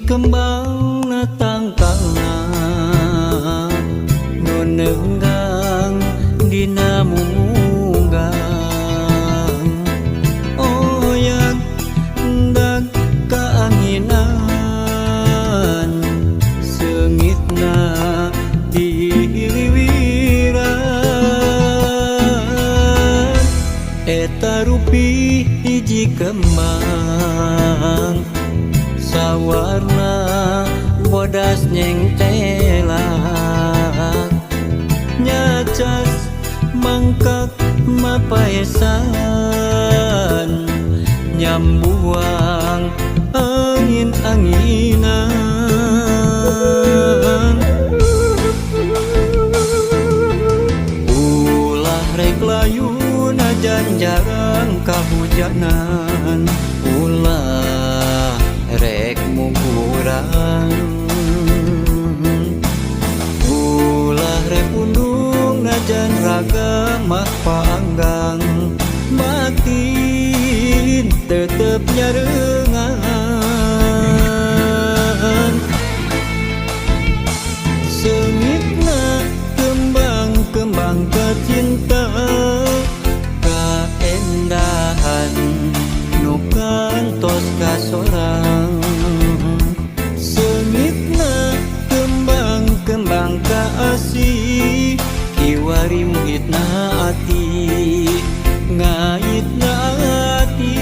Kembang na tangkalna nu neunggang dina mumunggang oyak ndak kaanginan seungitna dihiliwiran eta rupi hiji kembang sawarna bodas nyengtelak nyacas mangkak mapaesan nyambuang angin-anginan ulah rek layu najan jarang kahujanan ulah rek mugurang ulah rek pundung najan raga mah panggang batin tetep nyarengan seungitna kembang-kembang kacinta kaendahan nu kantos kasorang seungitna kembang-kembang kaasih kiwari muhitna ati ngaitna ati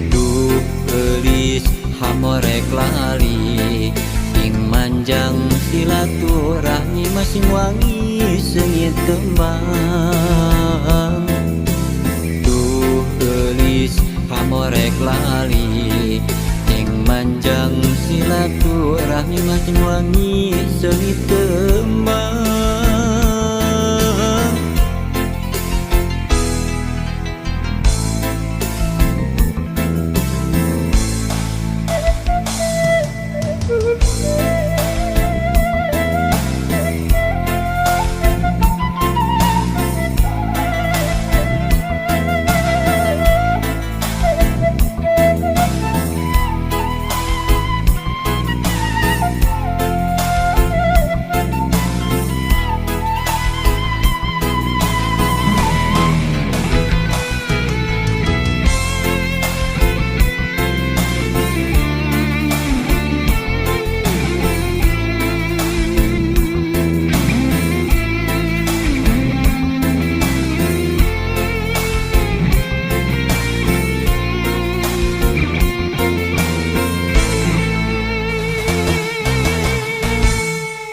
duh geulis hamorek lali ing manjang silaturahmi masing wangi seungit kembang duh geulis hamorek lali ing manjang silaturahmi masing wangi seungit kembang.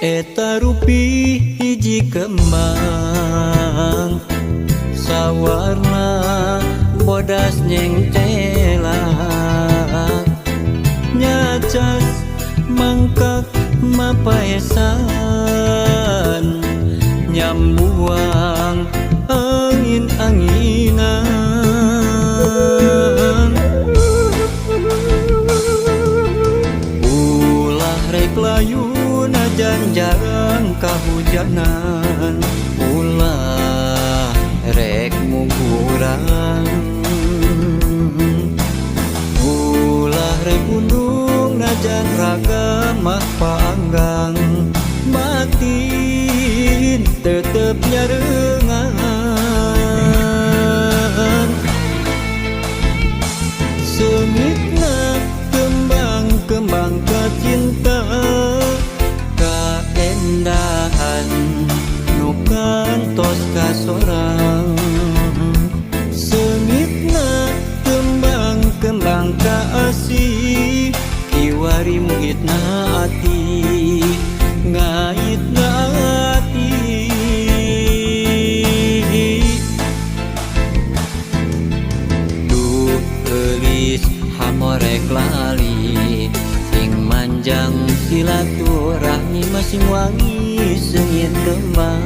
Eta rupi hiji kembang sawarna bodas nyengtelak nyacas mangkak mapaesan nyambuang angin-anginan ulah rek layu najan jarang kahujanan ulah rek mugurang ulah rek pundung najan raga mah panggang batin tetep nyarengan seungitna kembang-kembang kacinta kaendahan nu kantos kasorang seungitna kembang-kembang kaasih kiwari muhitna ati ngaitna ati duh geulis hamorek lali ing manjang silaturahmi masing wangi seungit kembang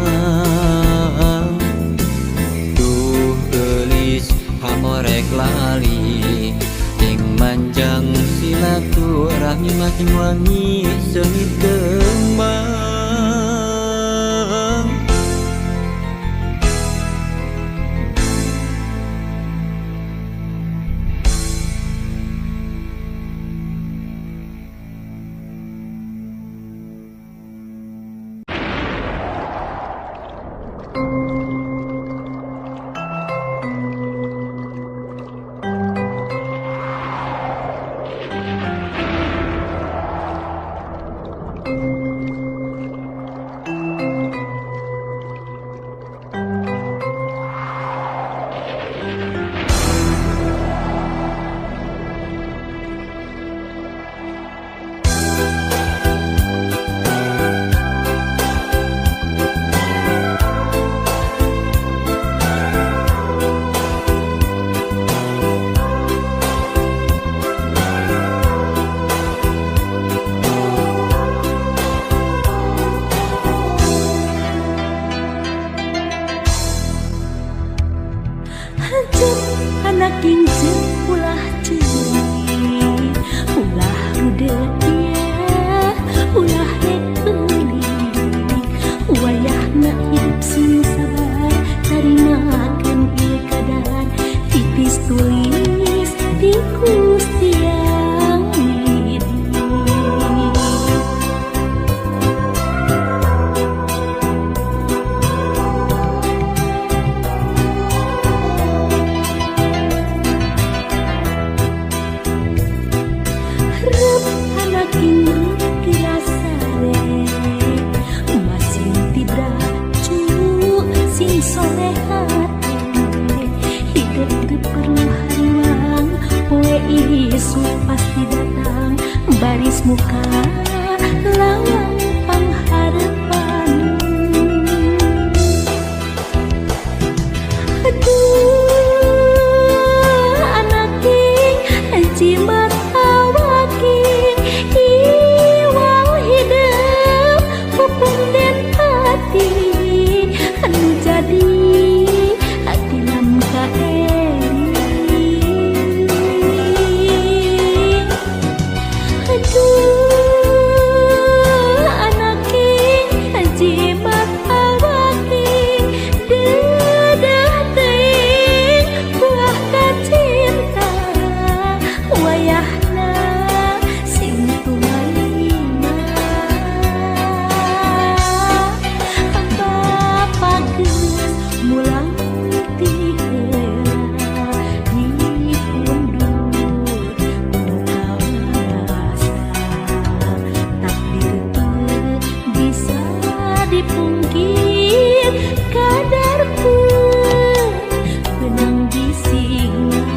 duh geulis hamorek lali ing manjang silaturahmi masing wangi seungit kembang. Baris muka lawang pangharepan. Aduh anaking jimat awaking iwal hidup pupung den hati anu jadi tilam kaering. Aduh anaking jimat awaking dedah teuing buah kacinta wayahna sing tumaina. Bapa geus mulang ti heula diundur ku kawasa. Takdir teu bisa dipungkir kadar teu beunang disingar.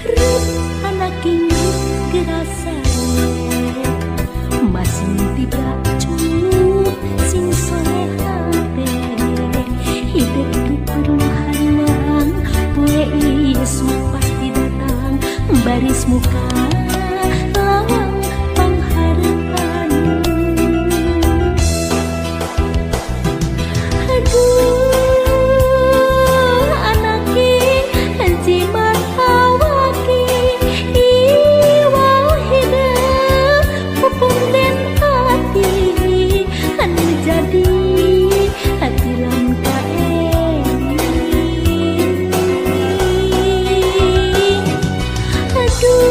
Rep anaking gerasa masing tidak cukup sing soleha teh. Hidup teu perlu hariwang poe isuk pasti datang. Baris muka lawang pangharepan. Aduh anaking jimat awaking iwal hidup pupung den hati anu jadi tilam kaering. Aduh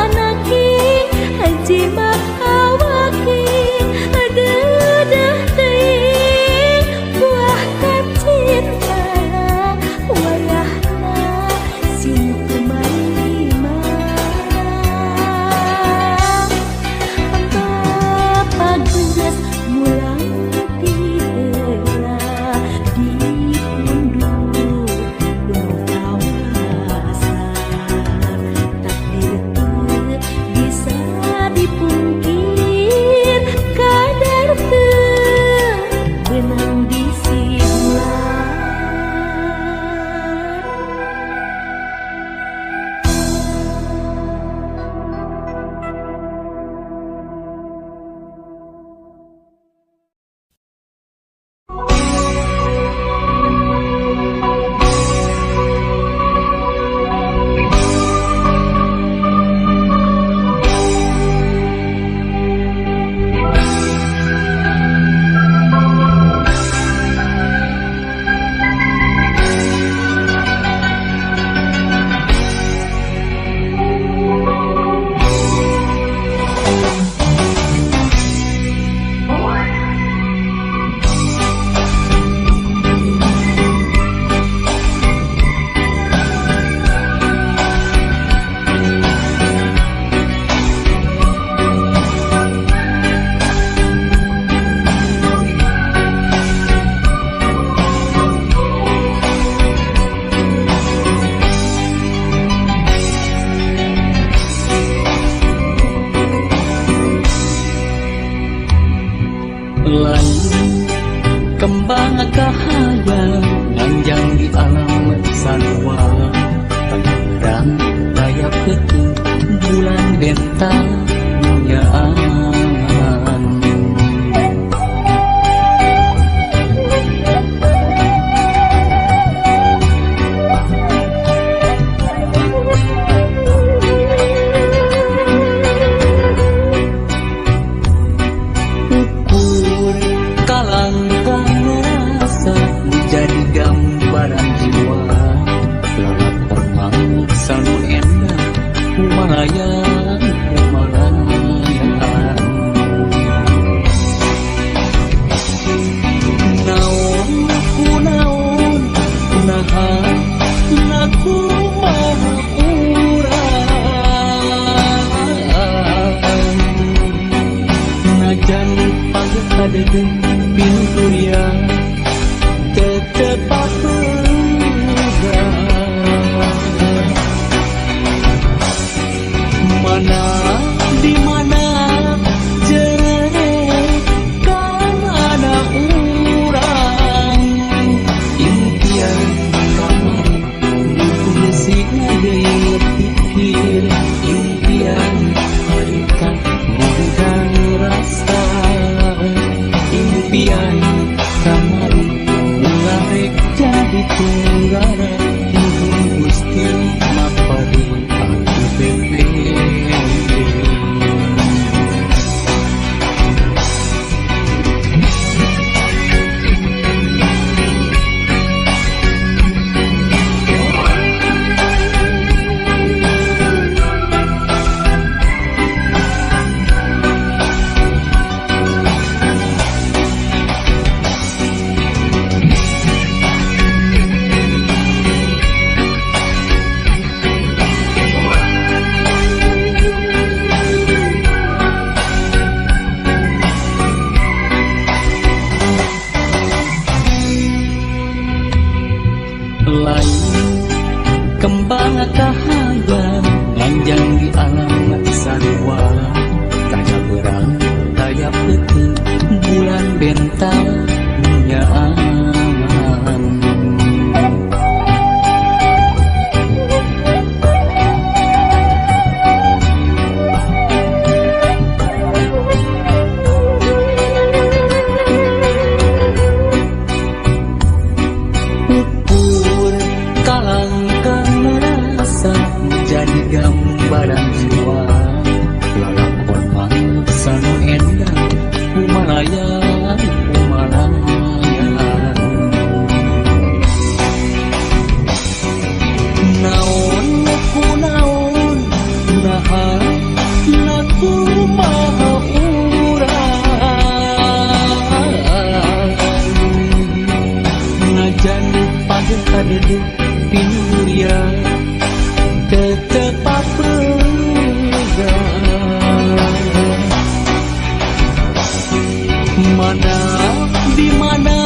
anaking jimat awaking dedah teuing buah kacinta wayahna sing tumaima. Bapa geus mulang ti heula diundur ku kawasa. Takdir teu bisa dipungkir kadar teu beunang disingar. Lain kembang kahayang nganjang di alam sarua. Tangerang raya peuting bulan bentang nyaan. Ukur kalangkang rasa menjadi gambaran jiwa. Lalakon mangsa nu endah humayang. kadede pinuturia tetep papegang. Mana di mana jerek kana urang impian kamari ditulis deui pikir impian harita ngundang rasa impian kamari ulah rek jadi tunggara nuhun Gusti mapari aku pepe. Lain kembang kahayang nganjang di alam sarua taya berang taya peuting bulan bentang nyaan. Jadi gambaran jiwa lalakon mangsa nu endang kumalayang kumalayan. Naon kunaon naha na kumaha urang najan pageh kadede pinuria tetep papegang. Mana di mana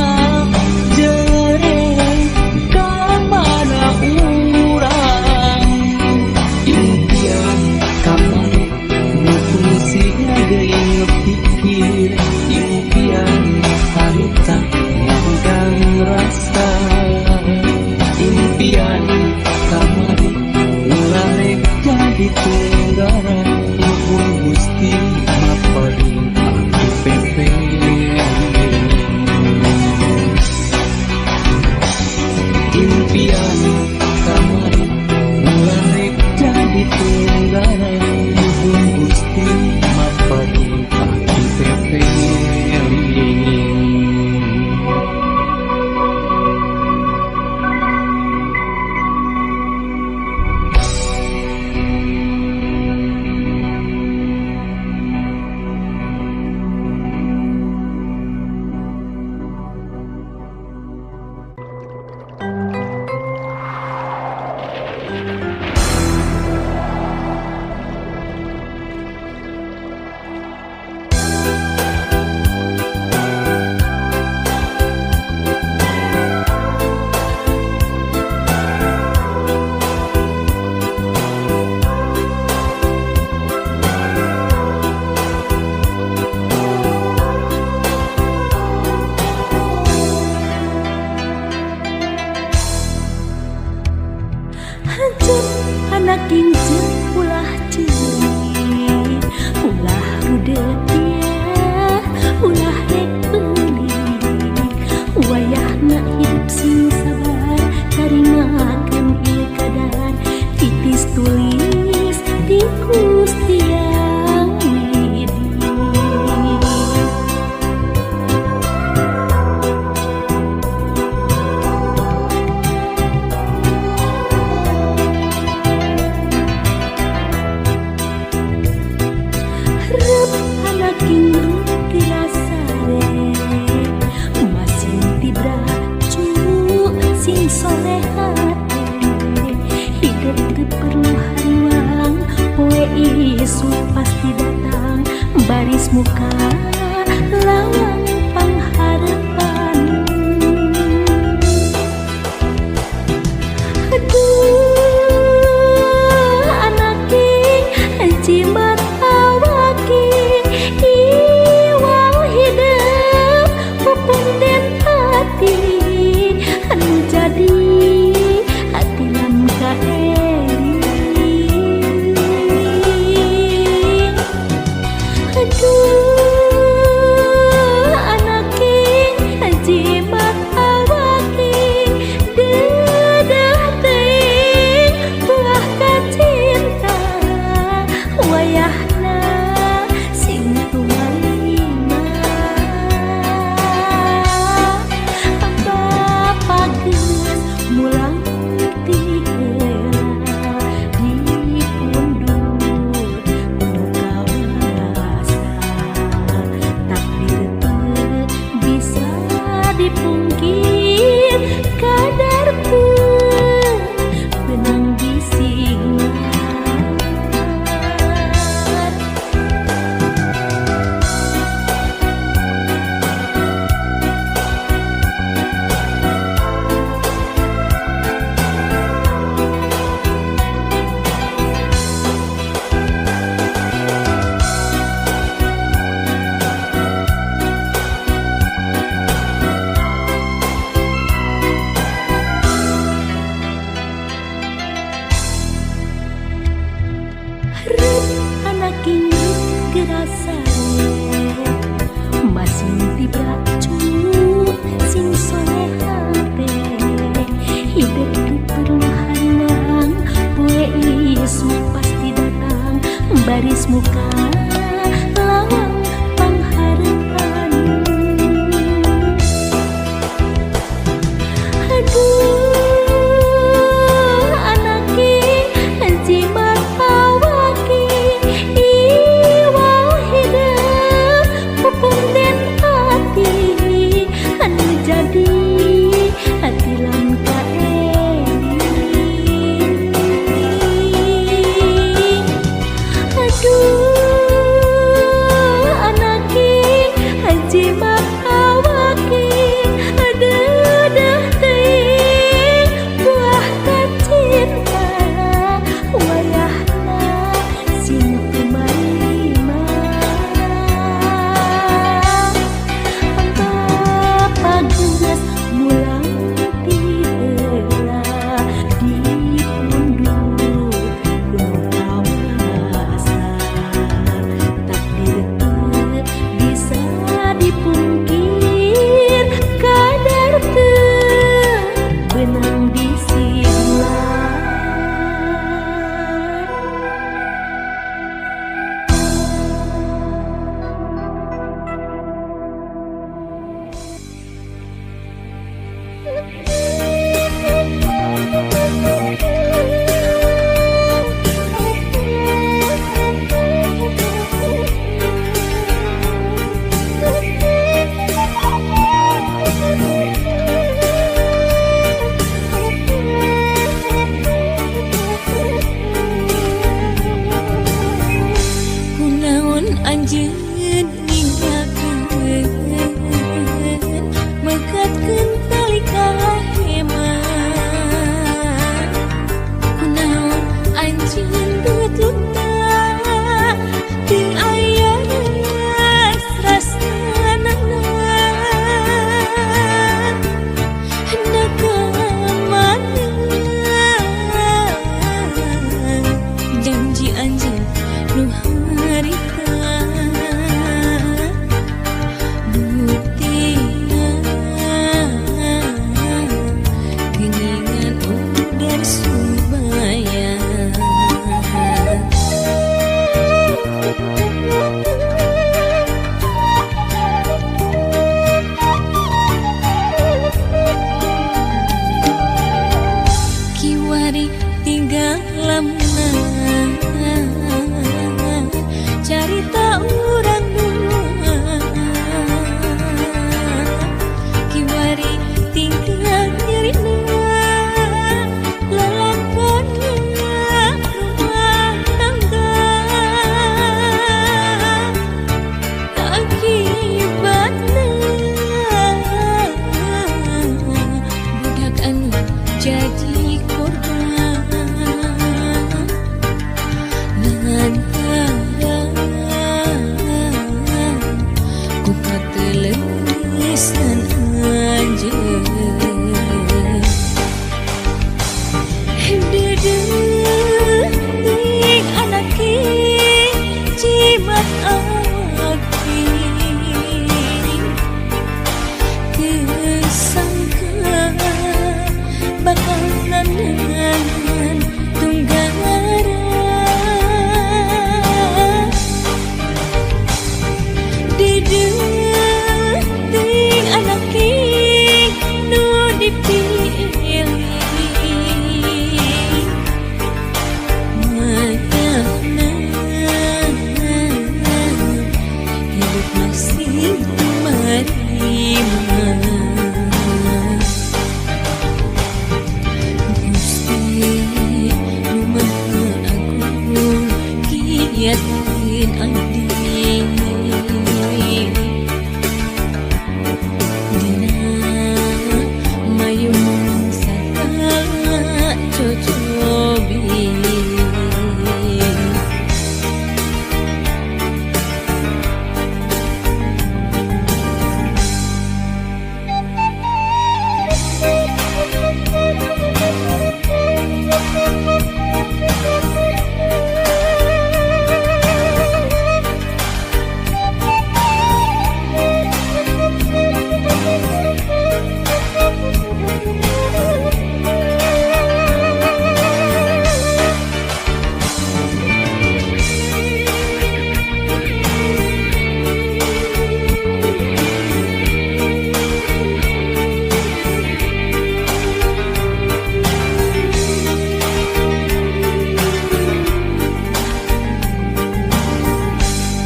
jereng kamana urang impian kamari nu fungsi deui pikir impian harita nganggang rasa impian kamari ulah rek jadi tunggara nuhun Gusti mapari aku pepe. Mah Gusti nu Maha Agung, kiatkeun abdi dina mayung saka cocobi.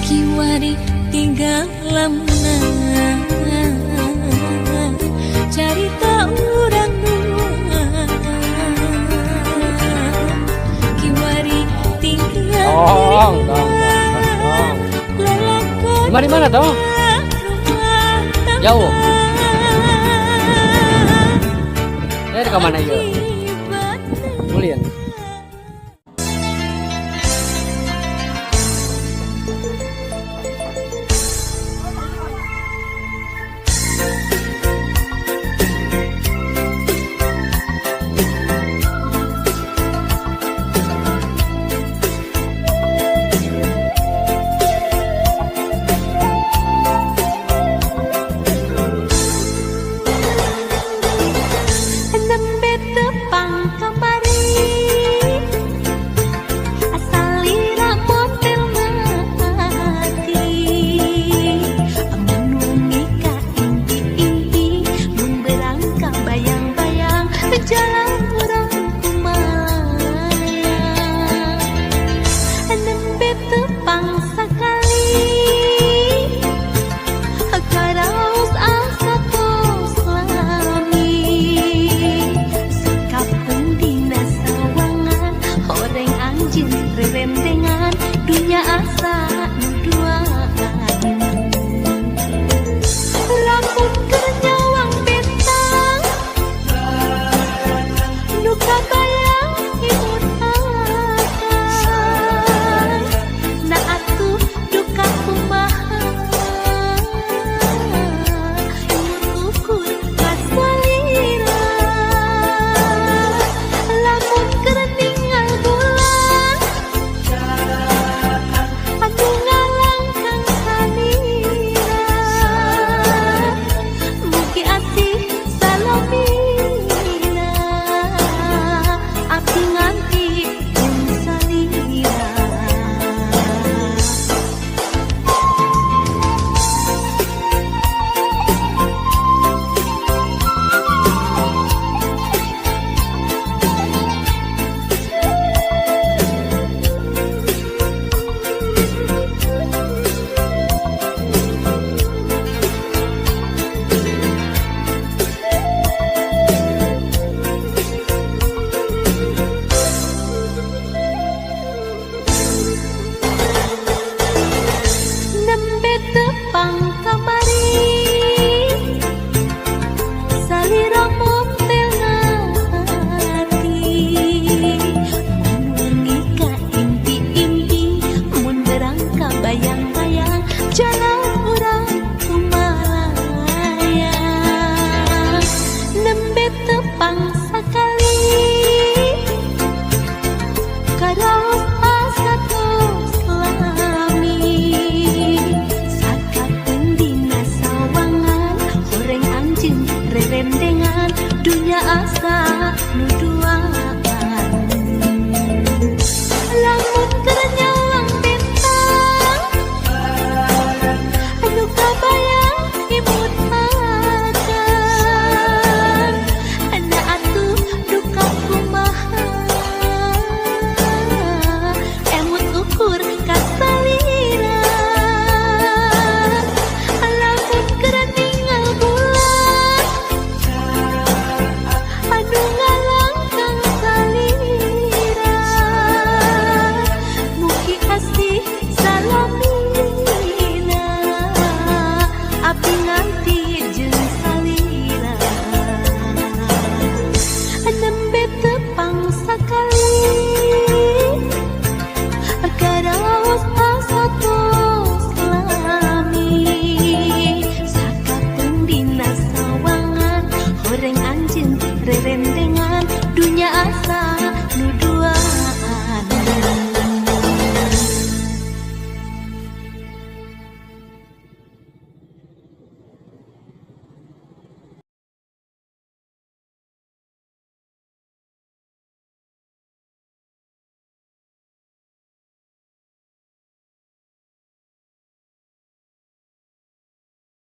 Kiwari tinggal lamuna carita urang dua, kiwari tinggal. Tong, tong, tong, tong. Lalakon Di mana, tong? Rumah tangga. Jauh. Eh, ke mana ieu? Akibatna Ulin.